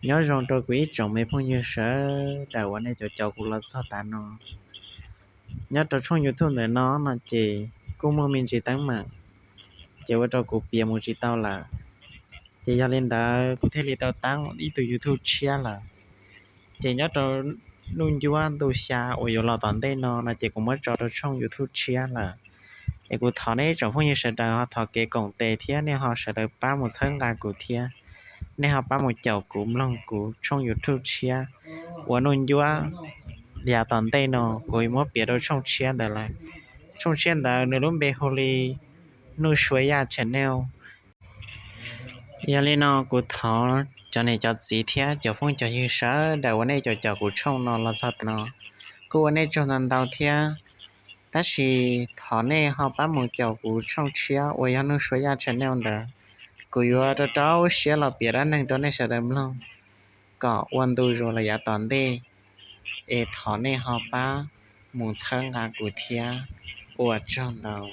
Nyob zoo rau kuv ib tsoom me phooj ywg sawv daws uas nej caum caum kuv los txog tav no. Nyob rau tshooj YouTube ntawm no no ces kuj muaj me ntsis teeb meem, ces ua rau kuv piav mus tsis tau lawm. Ces yog li ntawd kuv thiaj li tau tab ib tug YouTube tshiab lawm. Ces nyob rau hnub ncuab ntu xya uas yuav los tom ntej no no ces kuv muab tso rau tshooj YouTube tshiab lawm. Es kuv thov nej tsoom phooj ywg sawv daws ho thov kev koom tes thiab nej ho sawv daws pab mus txhawb nqa kuv thiab. Nej ho pab mus caum kuv mloog kuv tshooj YouTube tshiab uas hnub ncuab yav tom ntej no kuv muab piav rau tshooj tshiab ntawd lawm. Tshooj tshiab ntawd nws lub npe hu li Nuj Suav Yaj Channel. Yog li no kuv thov cov niam cov txiv thiab cov phooj cov ywg sawv daws uas nej caum caum kuv tshooj no los txog no, kuj ua nej tsaug ntau ntau thiab. Tab sis thov nej ho pab mus caum kuv tshooj tshiab uas yog Nuj Suav Yaj Channel ntawd. Kuv yuav rau rau siab los piav dab neeg rau nej sawv daws mloog kom ua ntu zus los yav tom ntej. Es thov nej ho pab mus txhawb nqa kuv thiab. Ua tsaug ntau.